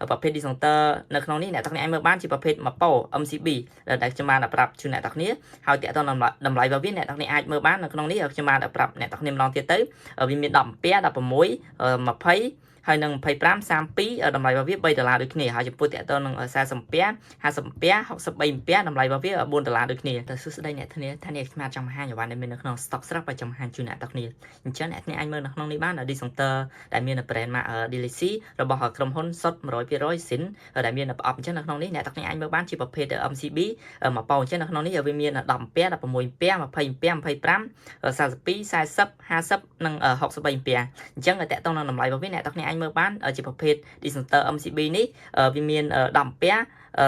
ប្រភេទ disjoncteur នៅក្នុងនេះអ្នកទាំងគ្នាអាចមើលបានជាប្រភេទម៉ាប៉ូ MCB ដែលខ្ញុំបានប្រាប់ជូនអ្នកទាំងគ្នាហើយតាក់ទងតម្លៃរបស់វាអ្នកទាំងគ្នាអាចមើលបាននៅក្នុងនេះខ្ញុំបានប្រាប់អ្នកទាំងគ្នាម្ដងទៀតទៅវាមាន10អាំពែ16 20ហើយនឹង25 32តម្លៃរបស់វា3ដុល្លារដូចគ្នាហើយចំពោះតាក់ទងនឹង40អាំពែ50អាំពែ63អាំពែតម្លៃរបស់វា4ដុល្លារដូចគ្នាតែសួស្តីអ្នកធានាថានេះខ្ញុំចង់បង្ហាញអ្វីដែលមាននៅក្នុង stock ស្រាប់ហើយចង់បង្ហាញជូនអ្នកទាំងគ្នាអញ្ចឹងអ្នកគ្នាអាចមើលនៅក្នុងនេះបាន disjoncteur ដែលមាន brand ម៉ាក Delixi របស់ក្រុមហ៊ុនសុត100%ស៊ីនដែលមានប្រអប់អញ្ចឹងនៅក្នុងនេះអ្នកទាំងគ្នាអាចមើលបានជាប្រភេទ MCB មកប៉ោអញ្ចឹងនៅក្នុងនេះវាមាន10អាំពែ16អាំពែ20អាំពែ25 42 40 50និង63អាំពែអញ្ចឹងតាក់ទងនឹងតម្លៃរបស់វាអ្នកទាំងគ្នាអាចមើលបានជាប្រភេទ disjoncteur MCB នេះវាមាន10អាំពែ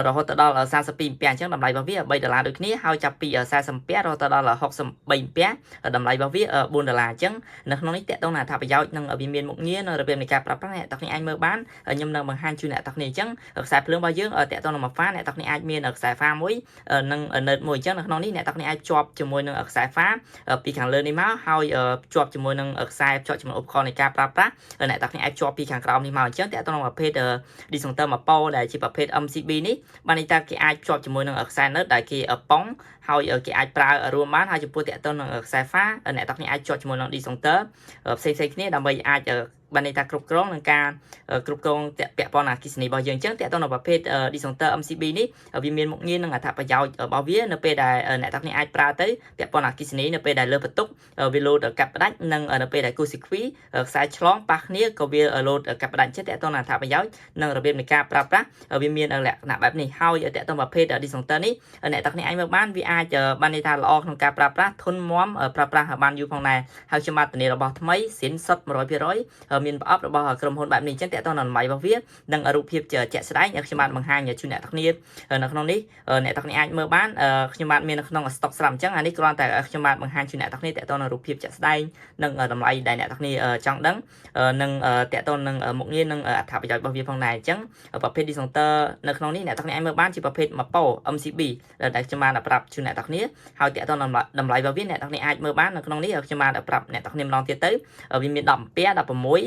រហូតទៅដល់42អាំពែអញ្ចឹងតម្លៃរបស់វា3ដុល្លារដូចគ្នាហើយចាប់ពី40អាំពែរហូតទៅដល់63អាំពែតម្លៃរបស់វា4ដុល្លារអញ្ចឹងនៅក្នុងនេះតាក់ទងនឹងអត្ថប្រយោជន៍និងវាមានមុខងារនិងរបៀបនៃការប្រើប្រាស់អ្នកទាំងគ្នាអាចមើលបានខ្ញុំនឹងបង្ហាញជូនអ្នកទាំងគ្នាអញ្ចឹងខ្សែភ្លើងរបស់យើងតាក់ទងនឹងមួយហ្វាអ្នកទាំងគ្នាអាចមានខ្សែហ្វាមួយនិង nerd មួយអញ្ចឹងនៅក្នុងនេះអ្នកទាំងគ្នាអាចភ្ជាប់ជាមួយនឹងខ្សែហ្វាពីខាងលើនេះមកហើយភ្ជាប់ជាមួយនឹងខ្សែភ្ជាប់ជាមួយឧបករណ៍នៃការប្រើប្រាស់អ្នកទាំងគ្នាអាចភ្ជាប់ពីខាងក្រោមនេះមកអញ្ចឹងតាក់ទងនឹងប្រភេទ disjoncteur មួយប៉ូដែលជាប្រភេទ MCB នេះបានន័យថាគេអាចភ្ជាប់ជាមួយនឹងខ្សែ nerd ដែលគេប៉ុងហើយគេអាចប្រើរួមបានហើយចំពោះតាក់ទងនឹងខ្សែហ្វាអ្នកទាំងគ្នាអាចភ្ជាប់ជាមួយនឹង disjoncteur ផ្សេងៗគ្នាដើម្បីអាចបានន័យថាគ្រប់គ្រងនឹងការគ្រប់គ្រងពាក់ព័ន្ធអគ្គិសនីរបស់យើងអញ្ចឹងតាក់ទងនឹងប្រភេទ disjoncteur MCB នេះវាមានមុខងារនិងអត្ថប្រយោជន៍របស់វានៅពេលដែលអ្នកទាំងគ្នាអាចប្រើទៅពាក់ព័ន្ធអគ្គិសនីនៅពេលដែលលើបន្ទុកវាលោតកាត់ផ្ដាច់និងនៅពេលដែលគូស៊ីខ្វីខ្សែឆ្លងប៉ះគ្នាក៏វាលោតកាត់ផ្ដាច់ចិត្តតាក់ទងនឹងអត្ថប្រយោជន៍និងរបៀបនៃការប្រើប្រាស់វាមានលក្ខណៈបែបនេះហើយតាក់ទងប្រភេទ disjoncteur នេះអ្នកទាំងគ្នាអាចមើលបានវាអាចបានន័យថាល្អក្នុងការប្រើប្រាស់ធន់មាំប្រើប្រាស់បានយូរផងដែរហើយខ្ញុំបាទធានារបស់ថ្មីសិនសុត100%មានប្រអប់របស់ក្រុមហ៊ុនបែបនេះអញ្ចឹងតាក់ទងនឹងតម្លៃរបស់វានិងរូបភាពជាក់ស្ដែងខ្ញុំបាទបង្ហាញជូនអ្នកទាំងគ្នានៅក្នុងនេះអ្នកទាំងគ្នាអាចមើលបានខ្ញុំបាទមាននៅក្នុង stock ស្រាប់អញ្ចឹងអានេះគ្រាន់តែខ្ញុំបាទបង្ហាញជូនអ្នកទាំងគ្នាតាក់ទងនឹងរូបភាពជាក់ស្ដែងនិងតម្លៃដែលអ្នកទាំងគ្នាចង់ដឹងនិងតាក់ទងនឹងមុខងារនិងអត្ថប្រយោជន៍របស់វាផងដែរអញ្ចឹងប្រភេទ disjoncteur នៅក្នុងនេះអ្នកទាំងគ្នាអាចមើលបានជាប្រភេទម៉ាប៉ូ MCB ដែលខ្ញុំបានប្រាប់ជូនអ្នកទាំងគ្នាហើយតាក់ទងនឹងតម្លៃរបស់វាអ្នកទាំងគ្នាអាចមើលបាននៅក្នុងនេះខ្ញុំបានប្រាប់អ្នកទាំងគ្នាម្ដងទៀតទៅវាមាន10អាំពែ16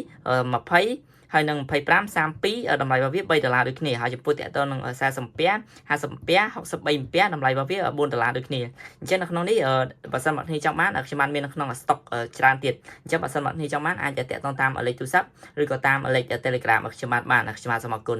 20ហើយនឹង25 32តម្លៃរបស់វា3ដុល្លារដូចគ្នាហើយចំពោះតាក់ទងនឹង40អាំពែ50អាំពែ63អាំពែតម្លៃរបស់វា4ដុល្លារដូចគ្នាអញ្ចឹងនៅក្នុងនេះបើសិនមកគ្នាចង់បានខ្ញុំបានមាននៅក្នុង stock ច្រើនទៀតអញ្ចឹងបើសិនមកគ្នាចង់បានអាចតាក់ទងតាមលេខទូរស័ព្ទឬក៏តាមលេខ Telegram ខ្ញុំបានបានខ្ញុំបាទសូមអរគុណ។